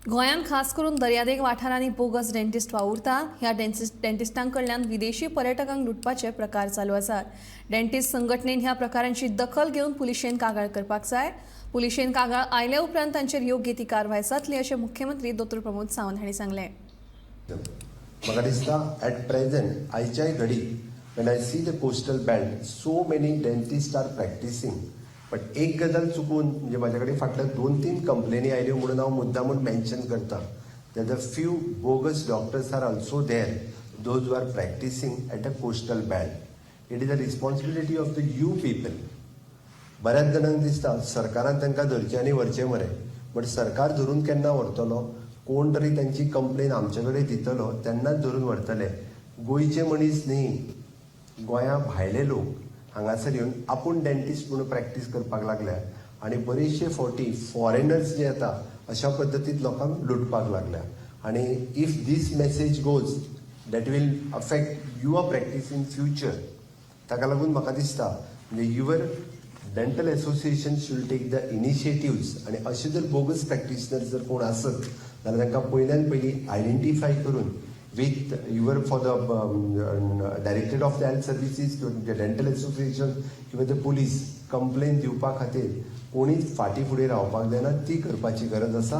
गोंयांत खास करून दर्यादेग वाठारांनी बोगस डेंटिस्ट वावुरता. ह्या डेंटिस्टां कडल्यान विदेशी पर्यटकांक लुटपाचे प्रकार चालू आसात. डेंटिस्ट संघटनेन ह्या प्रकारांची दखल घेवन पुलिशेन कागाळ करपाक जाय. पुलिशेन कागाळ आयले उपरांत तांचेर योग्य ती कारवाय जातली, अशें मुख्यमंत्री दोतोर प्रमोद सावंत हांणी सांगलें. म्हाका दिसता, एट प्रेझेंट, आयच्याय घडी, when I see the coastal belt, so many dentist are practicing, but एक गजाल चुकून, म्हणजे म्हाज्या कडेन फाटल्या दोन तीन कंप्लेनी आयल्यो म्हणून हांव मुद्दामून मेन्शन करता that the few bogus doctors are also there, those who are practicing at a coastal belt. It is the responsibility of the you people. बऱ्याच जाणांक दिसता सरकारान तांकां धरचें आनी व्हरचें मरे, बट सरकार धरून केन्ना व्हरतलो? कोण तरी तांची कंप्लेन आमचे कडेन दितलो, तेन्नाच धरून व्हरतले. गोंयचे मनीस न्ही, गोंया भायले लोक हांगासर येवन आपूण डेंटिस्ट म्हणून प्रॅक्टीस करपाक लागल्या आनी बरेचशे फावटी फॉरेनर्स जे येता, अशा पद्दतीन लोकांक लुटपाक लागल्या. आनी if this message goes, that will affect your practice in future. ताका लागून म्हाका दिसता, म्हणजे your dental association should take the initiatives आनी अशे जर बोगस प्रॅक्टिशनर जर कोण आसत जाल्यार तांकां पयल्यान पयलीं आयडेंटिफाय करून with your for the directorate of the health services किंवा डेंटल एसोसिएशन किंवा ते पुलीस कंप्लेन दिवपा खातीर कोणीच फाटीं फुडें रावपाक जायना. ती करपाची गरज आसा.